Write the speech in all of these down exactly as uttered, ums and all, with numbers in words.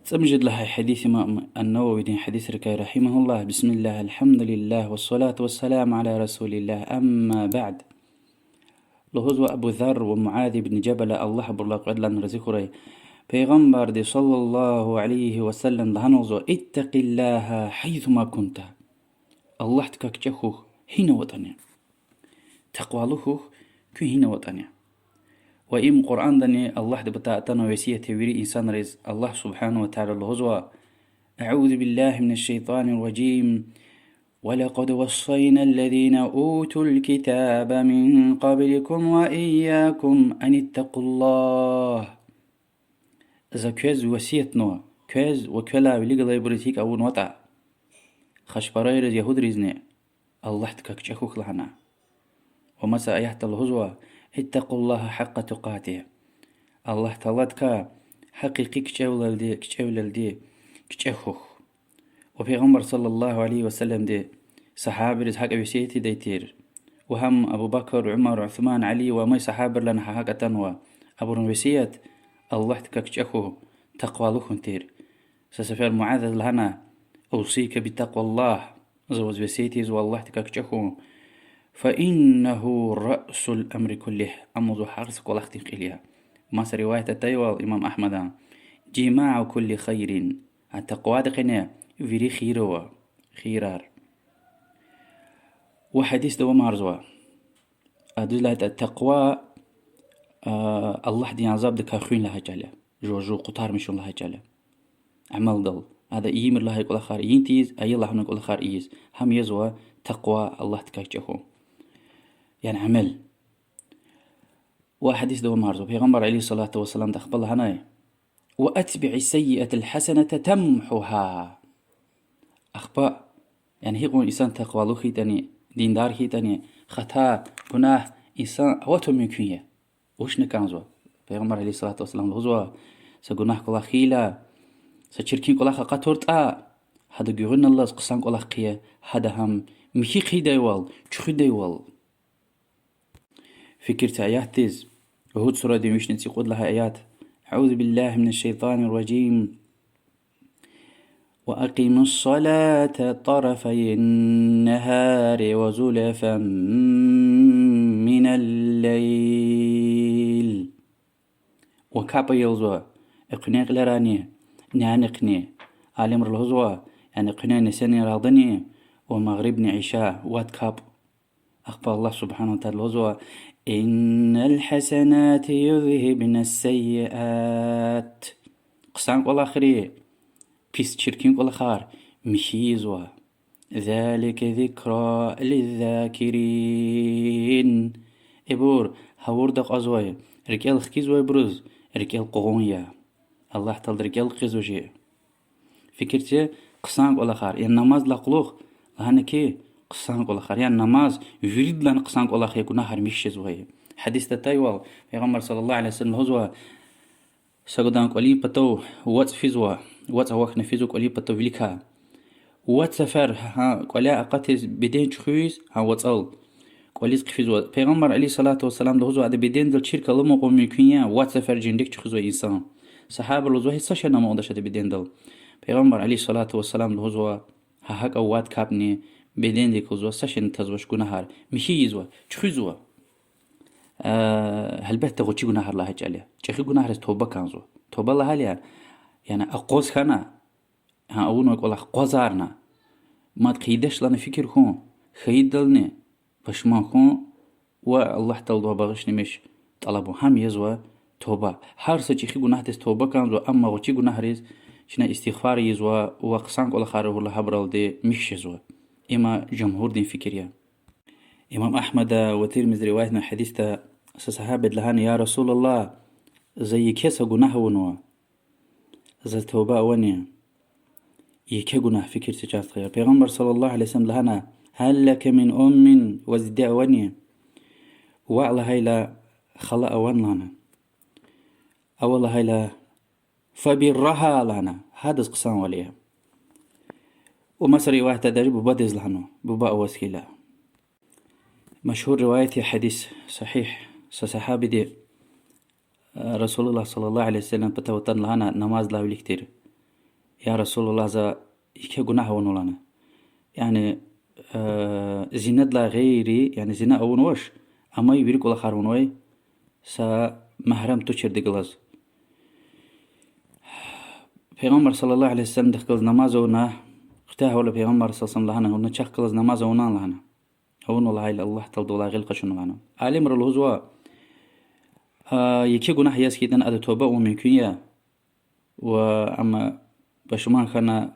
ЦӀемуьжуьд лагьай гьадис имам ан-Нававидин гьадисрикай, رحمه الله: بسم الله، الحمد لله، والصلاة والسلام على رسول الله، أما بعد. Лугьузва Абу Зарр ва Муаз ибн Жабала, Аллагь абурулай кьвед лагьана рази хьурай, Пайгъамбарди صلى الله عليه وسلم лагьана лугьузва: اتق الله حيثما كنت. Аллагьдикай кичӀе хьухь, гьина аватӀани. Такъвалу хьухь, куьн гьина аватӀани. Ва им Къуръандани Аллагьдин патай атанвай весият я вири инсанриз. Аллагь سبحانه وتعالى лугьузва: أعوذ بالله من الشيطان الرجيم. ولقد وصينا الذين أوتوا الكتاب من قبلكم وإياكم أن اتقوا الله. За квез весиятнава, квез ва квелай вилик галайбуруз гьикӀ авунватӀа, хашпарайриз, ягьудризни, Аллагьдикай кичӀе хьухь лагьана. Ва маса аятда лугьузва: اتقوا الله حق تقاته. Аллагь Тааладикай гьакъикъи кичӀевилелди, кичӀевилелди кичӀе хьухь. Ва Пайгъамбар صلى الله عليه وسلمди сагьабайриз гьакӀ весият ийидай тир. Ва гьам Абу Бакр, Умар, Усман, Али ва амай сагьабайрилай гьа гьакӀ атанва. Абурун весият Аллагьдикай кичӀе хьухь, такъвалу хьун тир. Са сефер Муазаз лагьана: أوصيك بتقوى الله. За ваз весият ийизва Аллагьдикай кичӀе хьун. فإنه رأس الأمر كله. Ам лугьузва гьар са кӀвалахдин кьил я. Маса риваят атайвал имам Агьмада: جماع كل خير. А такъвадин къене вири хийир ава, хийирар. Ва гьадис давамарзава. Адаз лагьайтӀа, такъва, а, Аллагьдин азабдикай хуьн лагьай чӀал я. Жува жув къутармишун лагьай чӀал я. Амалдал. Ада ийимир лагьай кӀвалахар ийин тийиз, ая лагьана кӀвалахар ийиз. Гьам язва такъва, Аллагьдикай кичӀе хьун. Яни амал. Ва гьадис давамарзава. Пайгъамбар عليه الصلاة والسلامди ахпа лагьанай: وأتبع السيئة الحسنة تمحها. Ахпа, яни гьикьван инсан такъвалу хьайитӀани, диндар хьайитӀани, хата, гунагь инсан аватун мумкин я. Вучна кӀанзава? Пайгъамбар عليه الصلاة والسلام лугьузва: са гунагь кӀвалах хьайила, са чиркин кӀвалах акъатуртӀа, гьадан гуьгъуьналлаз хъсан кӀвалах хъия, гьада гьам михьи хъийидайвал, чуьхуьдайвал. Фикир це аятдиз, Гьуд сурадин вишни цӀикьуд лагьай аят: أعوذ بالله من الشيطان الرجيم. وأقم الصلاة طرفي النهار وزلفا من الليل. Ва капӀ ая лугьузва экуьнин кьилерани, нянихъни, алимри лугьузва, яни экуьнин нисинин рагъдани, ва магърибни иша, вад капӀ. Ахпа Аллагь سبحانه وتعالى лугьузва: إن الحسنات يذهبن السيئات. Хъсан кӀвалахри пис, чиркин кӀвалахар михьи ийизва. ذلك ذكرى للذاكرين. Ибур гъавурда акьазвай, рикӀел хкизвайбуруз рикӀел къугъун я. Аллагь Таалади рикӀел хкизвачир. Фикир це, хъсан кӀвалахар, яни намаздилай кьулухъ, лагьана ки, хъсан кӀвалахар, яни намаз виридалайни хъсан кӀвалах я, гунагьар михьи жезвай. Гьадисда атайвал, Пайгъамбар صلى الله عليه وسلم лугьузва: са гадан кӀвалин патав вацӀ физва, вацӀ авахьна физва кӀвалин патав виликай. Вад сефер гьа кӀваляй акъатиз беден чуьхуьз гьа вацӀал, кӀвализ хъфизва. Пайгъамбар عليه الصلاة والسلام лугьузва: ада бедендал чирк аламукьун мумкин я, вад сефер жинрик чуьхуьзвай инсан. Сагьабайри лугьузва: гьич са шейни амукьдач ада бедендал. Пайгъамбар عليه الصلاة والسلام лугьузва: гьа гьакӀа вад капӀни бедендик, лугьузва, са шейни тазвач, гунагьар михьи ийизва, чуьхуьзва. Гьелбетда, гъвечӀи гунагьар лагьай чӀал я. ЧӀехи гунагьриз тоба кӀанзава. Тоба лагьайла, яни акъваз хьана, гьа авунвай кӀвалах акъвазарна, мад хъийидач лагьана фикир хьун, хьайидални пашман хьун ва Аллагь Тааладивай багъишламиш тӀалабун. Гьам язва тоба. Гьар са чӀехи гунагьдиз тоба кӀанзава, амма гъвечӀи гунагьриз чна истигъфар ийизва ва хъсан кӀвалахар авурла гьабуралди михьи жезва. Има жумгьурдин фикир я. Имам Агьмада ва Тирмизиди риваятнавай гьадисда са сагьабиди лагьана: يا رسول الله, за еке са гунагь авунва, заз тавба авани? Еке гунагь, фикир це, чан стхаяр. Пайгъамбар صلى الله عليه وسلم лагьана: هل لك من أم, ваз диде авани? Ваъ лагьайла, хала авани лагьана. Ава лагьайла, فبرها лагьана, гьадаз хъсанвал ая. Ва маса риваятда даже бубадиз лагьанва, буба аваз хьайила. Машгьур риваят я, гьадис сагьигь. Са сагьабиди رسول الله صلى الله عليه وسلم патав атана лагьана намаздилай вилик тир. Я Расулуллагь, за еке гунагь авунва лагьана. Яни, э, зинадилай гъейри, яни зина авунвач, амай вири кӀвалахар авунвай, са магьрам туширди галаз. Пайгъамбар صلى الله عليه وسلمдихъ галаз намаз авуна, куьтягьайла Пайгъамбар صلى الله عليه وسلم лагьана, вуна чахъ галаз намаз авунани лагьана. Авунва лагьайла, Аллагь Тааладивай гъил къачунва лагьана. Алимри лугьузва, а, еке гунагь яз хьайитӀани ада туба авун мумкин я. Ва амма пашман хьана,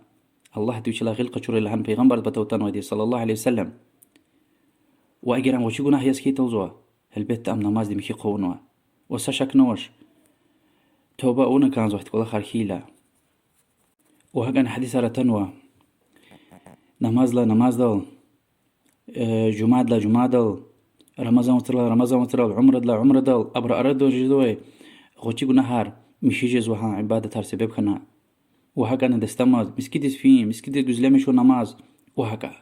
Аллагьди вичелай гъил къачурай лагьана Пайгъамбарди патав атанвайди صلى الله عليه وسلم. Ва эгер ам гъвечӀи гунагь яз хьайитӀа лугьузва, гьелбетда, ам намазди михьи хъувунва. Ва са шакни авач, туба авуна кӀанзава ахьтин кӀвалахар хьайила. Ва гьакӀани гьадисар атанва: намазлай намаздал, э, жуьмядилай жуьмядал, Рамазан вацралай Рамазан вацрал, умрадилай умрадал, абурун арада жезвай гъвечӀи гунагьар михьи жезва гьа ибадатар себеб хьана. Ва гьакӀани дастамаз, мискӀиндиз фин, мискӀиндиз гуьзлемишун намаз, ва гьакӀа.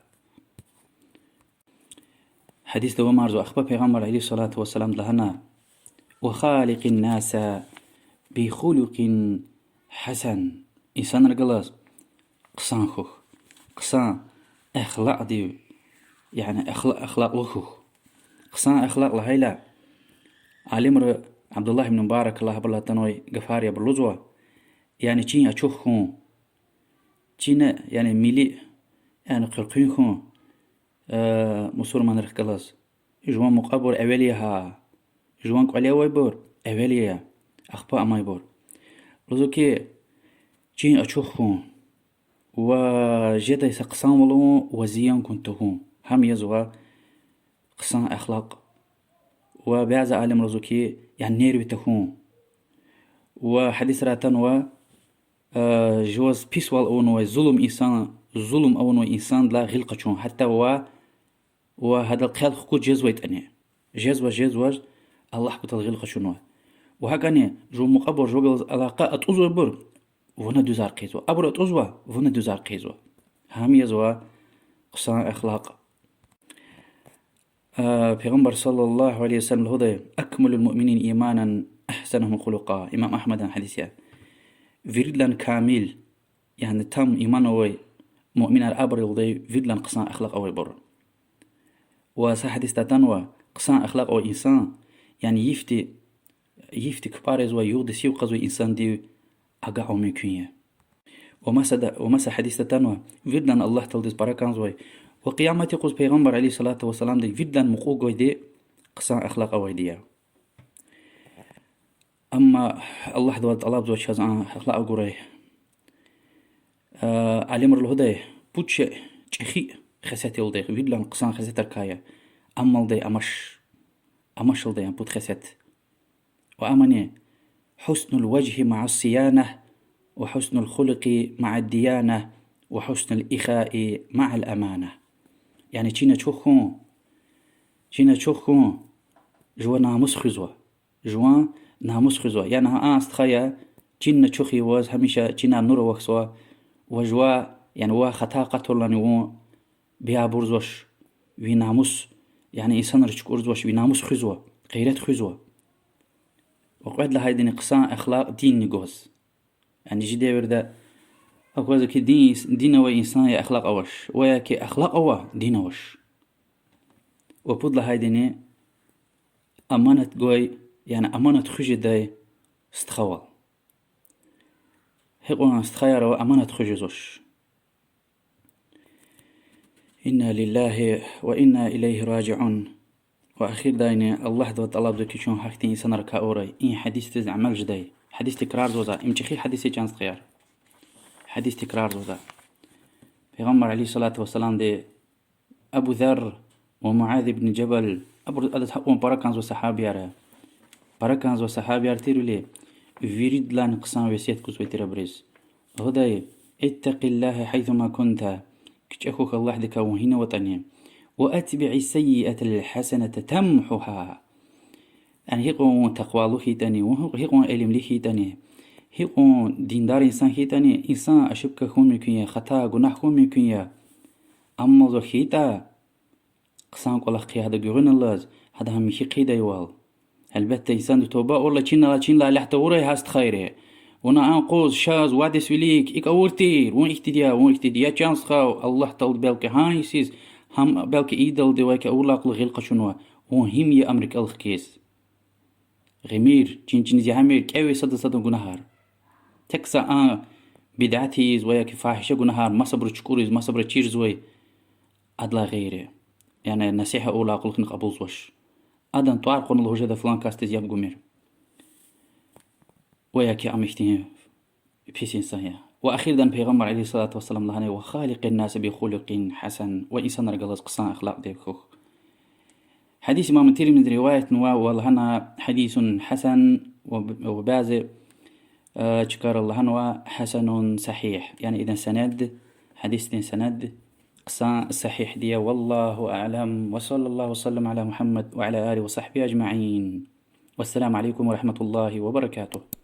Гьадисда авамарзава, ахпа Пайгъамбар عليه الصلاة والسلامди лагьана: وخالق الناس بخلق حسن. Инсанрихъ галаз хъсан хьухь, хъсан ахлакьдив, яни ахла-, ахлакьлу хьухь. Хъсан ахлакь лагьайла, алимри, Абдуллагь ибн Мубарак, Аллагь гьабурулай атанвай гафар я, абуру лугьузва, яни чин ачух хьун, чина, яни мили, яни хъуьруьн хьун, э, мусурманрихъ галаз. Жуван мукьвабур эвел я гьа, жуван кӀвале авайбур эвел я, ахпа амайбур. Лугьузва хьи, чин ачух хьун ва жедай са хъсанвал авун ва зиян гун тавун. Гьам язва хъсан ахлакь. Ва бязи алимри лугьузва хьи, яни нерви тахьун. Ва гьадисра атанва, э, жуваз писвал авунвай зулум инсан, зулум авунвай инсандилай гъил къачун. Гьатта ва, ва гьадал хъел хкуд жезвайтӀани. Жезваз, жезваз, Аллагь патал гъил къачунва. Ва гьакӀани жув мукьвабур, жуваз галаз алакъа атӀузвайбур, вуна дуьзар хъийизва. Абур атӀузва, вуна дуьзар хъийизва. Гьам язва хъсан ахлакь. Пайгъамбар صلى الله عليه وسلم лугьудай: أكمل المؤمنين إيمانا أحسنهم خلقا. Имам Агьмадан гьадис я. Виридалай камил, яни там иман авай муъминар абур я лугьудай, виридалай хъсан ахлакь авайбур. Ва са гьадисда атанва, хъсан ахлакь авай инсан, яни йифди, йифди кпӀар ийизвай, югъди сив кьазвай инсандив агакь авун мумкин я. Ва маса да-, ва маса гьадисда атанва, виридалай Аллагь Тааладиз пара кӀанзавай ва Къиямат юкъуз Пайгъамбар عليه الصلاة والسلامди виридалай мукьув гвайди хъсан ахлакь авайди я. Амма Аллагьдивай тӀалабзава чаз а ахлакь гурай. Алимри лугьудай, пуд шей чӀехи хесет я лугьудай, виридалай хъсан хесетрикай я. Амалдай амаш, амашалдай а пуд хесет. Ва амани: حسن الوجه مع الصيانة، وحسن الخلق مع الديانة، وحسن الإخاء مع الأمانة. Яни чин ачух хьун, чин ачух хьун, жуван намус хуьзва. Жуван намус хуьзва. Яни гьа а стха я, чин ачух ийиз, гьамиша чинар нур авахьзава, ва жува, яни ва хата акъатурлани вун биябурзавач, ви намус, яни инсанри чукӀурзавач, ви намус хуьзва, гъейрат хуьзва. Ва кьвед лагьайдини хъсан ахлакь динни гваз. Яни чи девирда аквазва хьи, дин, дин авай инсан я, ахлакь авач, ва я хьи ахлакь ава, дин авач. Ва пуд лагьайдини аманат гвай, яни аманат хуьз жедай стхавал. Гьикьван стхаяр ава аманат хуьз жезвач. إنا لله وإنا إليه راجعون. Ва ахирдайни Аллагьдивай тӀалабзава хьи, чун гьахьтин инсанрикай авурай, и гьадисдиз амал жедай. Гьадис тикрарзава за, им чӀехи гьадис я, чан стхаяр. Гьадис тикрарзава за. Пайгъамбар عليه الصلاة والسلامди Абу Зарр ва Муаз ибн Жабал, абур адаз гьакьван пара кӀанзавай сагьабияр я. Пара кӀанзавай сагьабияр тирвиляй, виридалай хъсан весият гузвай тир абуруз. Лугьудай: اتق الله حيثما كنت, кичӀе хьухь Аллагьдикай вун гьина аватӀани. وأتبع السيئة الحسنة تمحها. Яни гьикьван вун такъвалу хьайитӀани, вун гьикьван илимлу хьайитӀани, гьикьван диндар инсан хьайитӀани, инсан ошибка хьун мумкин я, хата, гунагь хьун мумкин я. Амма за хьайитӀа, хъсан кӀвалах хъия гьада гуьгъуьналлаз, гьада гьам михьи хъийидайвал. Гьелбетда, инсанди туба авурла, чинал, чинал алахь тавурай гьа стхайри. Вуна а къуз, шаз, вад йис вилик икӀ авур тир, вун ихьтинди я, вун ихьтинди я, чан стха, Аллагь Таалади белки гьа йисуз, гьам белки идолди ва яки авурдалай кьулухъ гъил къачунва, вун гьим я ам рикӀел хкиз. Гъимир, чин чиниз ягъамир, кӀеви сада-садан гунагьар. Тек са а бидат ийиз ва яки фагьиша гунагьар масабуруз чукӀуриз, масабуруз чирзавай, адалай гъейри. Яни насигьат авурдалай кьулухъни кьабулзавач. Адан тӀвар кьуна лугьуз жеда флан касдиз яб гумир. Ва яки ам ихьтин пис инсан я. Ва ахирда Пайгъамбар عليه الصلاة والسلام лагьана: وخالق الناس بخلق حسن, ва инсанрихъ галаз хъсан ахлакьдив хьухь. Гьадис имам Тирмизи риваятнава ва лагьана حديث حسن, ва, ва бязи, э, чкайра лагьанва حسن صحيح. Яни идан санад, гьадисдин санад хъсан, сагьигьди я. والله أعلم، وصلى الله وسلم على محمد وعلى آله وصحبه أجمعين. والسلام عليكم ورحمة الله وبركاته.